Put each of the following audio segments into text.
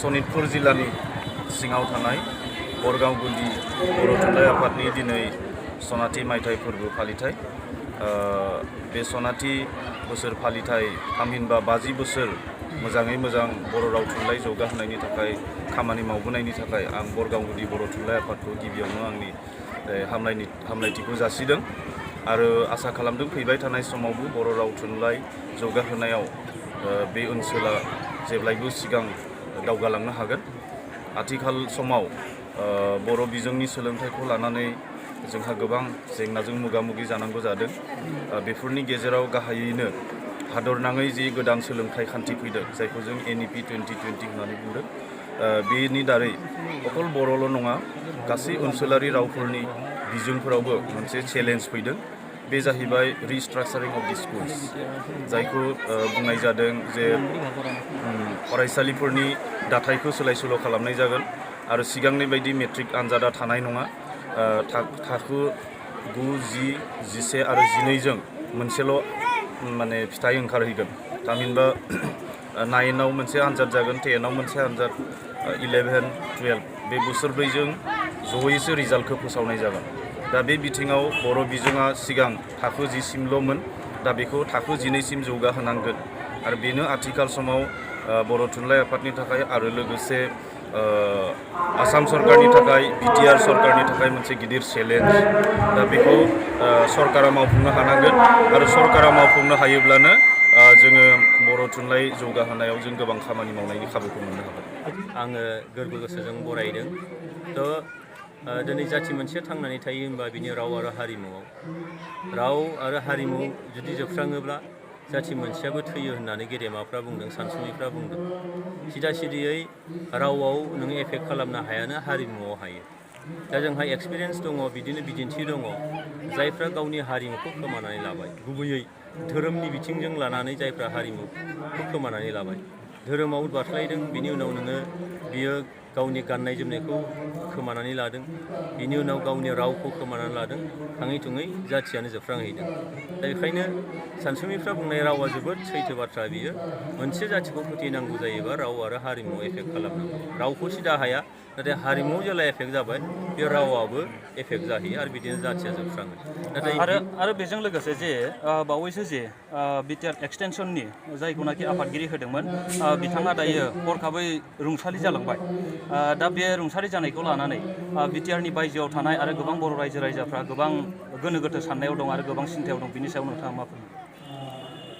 सनितपुर जिल्लानि सिङाव थानाय बरगाव गुदि बर' थुनलाइ आफादनि दिनै सनाथि मायथाइ फोरबो फालिथाय बे सनाथि बोसोर फालिथाय थामहिनबा 50 बोसोर मोजाङै मोजां बर' राव थुनलाइ जौगाहोनायनि थाखाय खामानि मावबोनायनि थाखाय आं बरगाव गुदि बर' थुनलाइ आफादखौ गिबियावनो आंनि हामलायथिखौ जासिदों आरो आसा खालामदों फैबाय थानाय समावबो बर' राव थुनलाइ जौगाहोनायाव बे ओनसोला जेब्लायबो सिगां दावगालांनो हागोन। आथिखाल समाव बर' बिजोंनि सोलोंथाइखौ लानानै जोंहा गोबां जेंनाजों मोगा-मोगि जानांगौ जादों। बेफोरनि गेजेराव गाहायैनो हादरनाङै जि गोदान सोलोंथाइ खान्थि फैदों जायखौ जों NEP 2020 होननानै बुंदों, बेनि दारै अकल बर'ल' नङा गासै ओनसोलारि रावफोरनि बिजोंफोरावबो मोनसे चेलेन्ज फैदों। बे जाहैबाय रिस्ट्राक्चारिं अफ दि स्कुल्स, जायखौ बुंनाय जादों जे फरायसालिफोरनि दाथायखौ सोलाय-सोल' खालामनाय जागोन आरो सिगांनि बायदि मेट्रिक आनजादा थानाय नङा। थाखो 9, 10, 11 आरो 12 जों मोनसेल' माने फिथाइ ओंखारहैगोन। थामहिनबा 9 आव मोनसे आनजाद जागोन, 10 आव मोनसे आनजाद, 11, 12 बे बोसोरब्रैजों जयैसो रिजाल्टखौ फोसावनाय जागोन। दा बे बिथिङाव बर' बिजोङा सिगां थाखो 10 सिमल'मोन, दा बेखौ थाखो 12 सिम जौगाहोनांगोन आरो बेनो आथिखाल समाव बर' थुनलाइ आफादनि थाखाय आरो लोगोसे आसाम सरकारनि थाखाय BTR सरकारनि थाखाय मोनसे गिदिर चेलेन्ज। दा बेखौ सरकारा मावफुंनो हानांगोन आरो सरकारा मावफुंनो हायोब्लानो जोङो बर' थुनलाइ जौगाहोनायाव जों गोबां खामानि मावनायनि खाबुखौ मोननो हागोन। आङो गोरबो गोसोजों बरायदों। दिनै जाथि मोनसेया थांनानै थायो होनबा बिनि राव आरो हारिमुआव। राव आरो हारिमु जुदि जोबस्राङोब्ला जाथि मोनसेयाबो थैयो होननानै गेदेमाफ्रा बुंदों, सानसुमैफ्रा बुंदों। सिदा सिदियै रावआव नों एफेक्ट खालामनो हायानो हारिमुआव हायो। दा जोंहा एक्सपिरियेन्स दङ, बिदिनो बिदिन्थि दङ जायफ्रा गावनि हारिमुखौ खोमानानै लाबाय। गुबैयै धोरोमनि बिथिंजों लानानै जायफ्रा हारिमुखौ खोमानानै लाबाय। धोरोमाव बारस्लायदों, बिनि उनाव नोङो बियो गावनि गाननाय जोमनायखौ खोमानानै लादों, बिनि उनाव गावनि रावखौ खोमानानै लादों, थाङै थुङै जाथियानो जोबस्रांहैदों। दा बेखायनो सानसुमैफ्रा बुंनाय रावा जोबोद सैथो बाथ्रा। बियो मोनसे जाथिखौ फोथैनांगौ जायोबा राव आरो हारिमुआव एफेक्ट खालामनांगौ। रावखौ सिदा हाया, नाथाय हारिमुआव जेला एफेक्ट जाबाय बे रावाबो एफेक्ट जाहैयो आरो बिदिनो जाथिया जोबस्राङो। नाथाय आरो बेजों लोगोसे जे बावैसो जे BTR एक्सटेनसननि जायखौनाखि आफादगिरि होदोंमोन, बिथाङा दायो हरखाबै रुंसारि जालांबाय। दा बे रुंसारि जानायखौ लानानै BTRनि बायजोआव थानाय आरो गोबां बर' रायजो राजाफ्रा गोबां गोनो गोथो साननायाव दं आरो गोबां सिन्थायाव दं। बिनि सायाव नोंथाङा मा फोरमायगोन?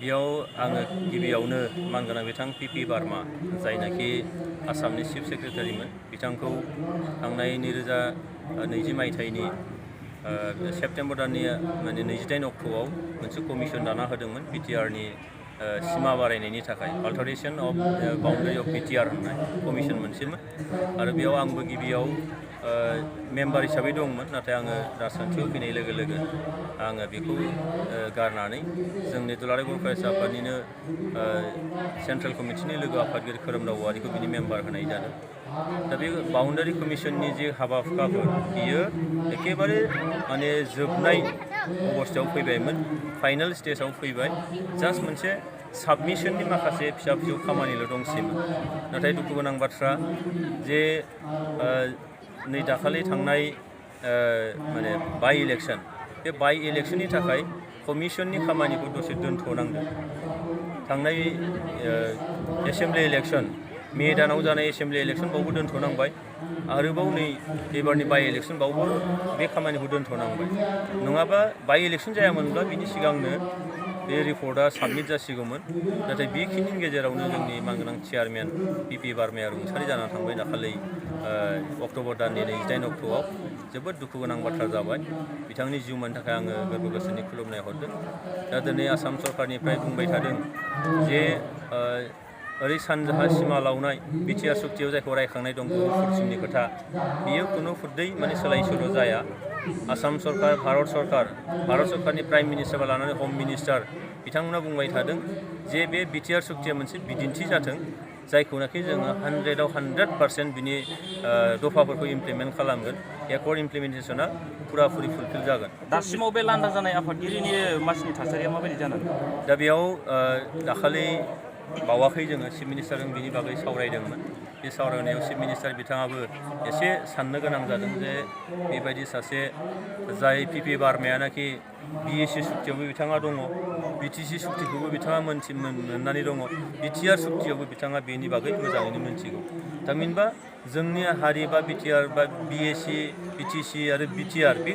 बेयाव आङो गिबियावनो मानगोनां बिथां PP बार्मा, जायनाखि आसामनि चिफ सेक्रेटारिमोन, बिथांखौ थांनाय 2020 मायथाइनि सेप्तेम्बर दाननि 28 अक्ट'आव मोनसे कमिसन दाना होदोंमोन BTRनि सिमा बारायनायनि थाखाय। अल्टारेशन अफ बाउन्डारि अफ BTR होननाय कमिसन मोनसेमोन आरो बेयाव आंबो गिबियाव मेम्बार हिसाबै दंमोन। नाथाय आङो राजखान्थियाव फैनाय लोगो लोगो आङो बेखौ गारनानै जोंनि दुलाराय बर' फरायसा आफादनिनो सेन्ट्रेल कमिटिनि लोगो आफादगिरि खोरोमदाव औवारिखौ बिनि मेम्बार होनाय जादों। दा बे बाउन्डारि कमिसननि जे हाबा-हुखाफोर बियो एखेबारे माने जोबनाय अबस्थायाव फैबायमोन, फाइनाल स्टेजाव फैबाय। जास्ट मोनसे साबमिशननि माखासे फिसा-फिसौ खामानिल' दंसैमोन। नाथाय दुखु गोनां बाथ्रा जे नै दाखालि थांनाय बाइ इलेक्सन, बे बाइ इलेक्सननि थाखाय कमिसननि खामानिखौ दसे दोनथ'नांदों। थांनाय एसेमब्लि इलेक्सन, मे दानाव जानाय एसेमब्लि इलेक्सन बावबो दोनथ'नांबाय। आरोबाव नै एबारनि बाइ इलेक्सन बावबो बे खामानिखौ दोनथ'नांबाय। नङाबा बाइ इलेक्सन जायामोनब्ला बिनि सिगांनो बे रिपर्टआ साबमिट जासिगौमोन। नाथाय बेखिनि गेजेरावनो जोंनि मानगोनां चेयारमेन PP बार्माया रुंसारि जानानै थांबाय दाखालि अक्ट'बर दाननि 28 अक्ट'आव। जोबोद दुखु गोनां बाथ्रा जाबाय। बिथांनि जिउमानि थाखाय आङो गोरबो गोसोनि खुलुमनाय हरदों। दा दिनै आसाम सरकारनिफ्राय बुंबाय थादों जे ओरै सानजाहा सिमा लावनाय BTR सुक्तियाव जायखौ रायखांनाय दं गुफुरसिमनि खोथा, बियो खुनु फुद्दै माने सोलाय-सोल' जाया। आसाम सरकार, भारत सरकारनि प्राइम मिनिस्टारखौ लानानै हम मिनिस्टार बिथांमोना बुंबाय थादों जे बे BTR सुक्तिया मोनसे बिदिन्थि जाथों, जायखौनाखि जोङो 100आव 100% बिनि दफाफोरखौ इमप्लिमेन्ट खालामगोन। एकर्ड इमप्लिमेन्टेसना फुराफुरि फुलफिल जागोन। दासिमाव बे लान्दा जानाय आफादगिरिनि मासिनि थासारिया माबायदि जानानै दं? दा बेयाव दाखालि बावाखै जोङो चिफ मिनिस्टारजों बिनि बागै सावरायदोंमोन। बे सावरायनायाव चिफ मिनिस्टार बिथाङाबो एसे साननो गोनां जादों जे बेबायदि सासे जाय पिपि बारमायानाखि बिएसि सुक्तियावबो बिथाङा दङ, बिटिसि सुक्तिखौबो बिथाङा मोननानै दङ, बिटिआर सुक्तियावबो बिथाङा बेनि बागै मोजाङैनो मिन्थिगौ। थामहिनबा जोंनि हारि बा बिटिआर बा बिएसि, बिटिसि आरो बिटिआर बे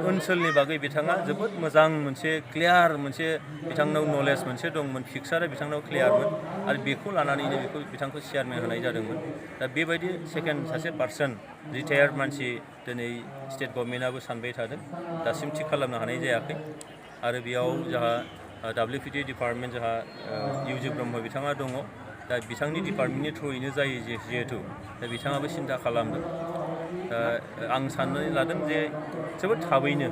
ओनसोलनि बागै बिथाङा जोबोद मोजां मोनसे क्लियार मोनसे बिथांनाव नलेज मोनसे दंमोन, पिक्सारा बिथांनाव क्लियारमोन आरो बेखौ लानानैनो बिथांखौ चेयारमेन होनाय जादोंमोन। दा बेबायदि सेकेन्ड सासे पार्सन रिटायार्ड मानसि दिनै स्टेट गभर्नमेन्टआबो सानबाय थादों, दासिम थिग खालामनो हानाय जायाखै। आरो बेयाव जोंहा WPT डिपार्टमेन्ट जोंहा इउजि ब्रह्म बिथाङा दङ। दा बिथांनि डिपार्टमेन्टनि थ्रुयैनो जायो जिहेथु दा बिथाङाबो सिन्था खालामदों। दा आं साननानै लादों जे जोबोद थाबैनो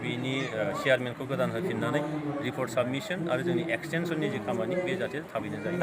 बिनि चेयारमेनखौ गोदान होफिननानै रिपर्ट साबमिसन आरो जोंनि एक्सटेनसननि जि खामानि बे जाहाथे थाबैनो जायो।